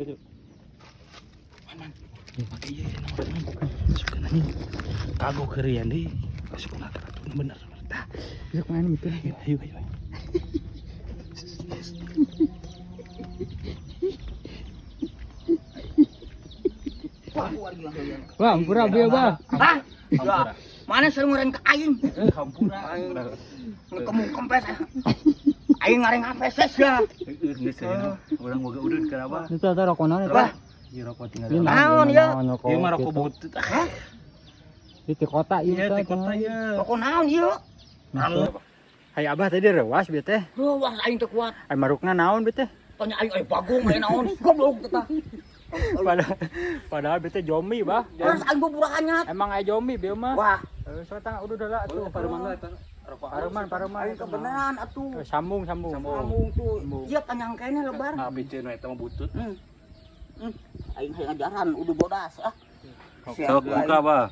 Man, man. Make ieu naon, man. Suka anjing. Kagok heureuyan deui. Suka atuh bener. Tah. Bisa kemana mikir? Ayo ayo ayo. Wah, ampura bieu, Bah. Hah? Ya, mana sering ngoreng ke aing? Hampura. Ngekemu kempes. Aing ngareng apes ya. Heeh, geus aya. Urang boga udud ka abah. Itu eta rokok naon eta? Bah. Ieu rokok tinggal. Ini Naon, ya? rokok Ieu mah rokok gitu. butut. Ah, Di ti kota ieu iya teh, ti kota ieu. Rokok naon ieu? Masuk. Hai Abah tadi rewas bieu teh. Wah, aing teu kuat. Ai marukna naon bieu teh? Tanya aing eh bagong aya naon. Goblok teh. Padahal padahal bieu teh zombie, Bah. Terus aing buburahannya. Emang aya zombie bieu mah. Wah, Eh, so tang udah lah tuh. Pareman eta rokok. Pareman, pareman. aing kebenaran atuh. Eh, Sambung, sambung. Sambung tuh. Ieu panjang keneh lebar. Ah, piceun we eta mah butut. Hmm. Aing hayang ngajaran udah bodas ah. Sok buka, Bah.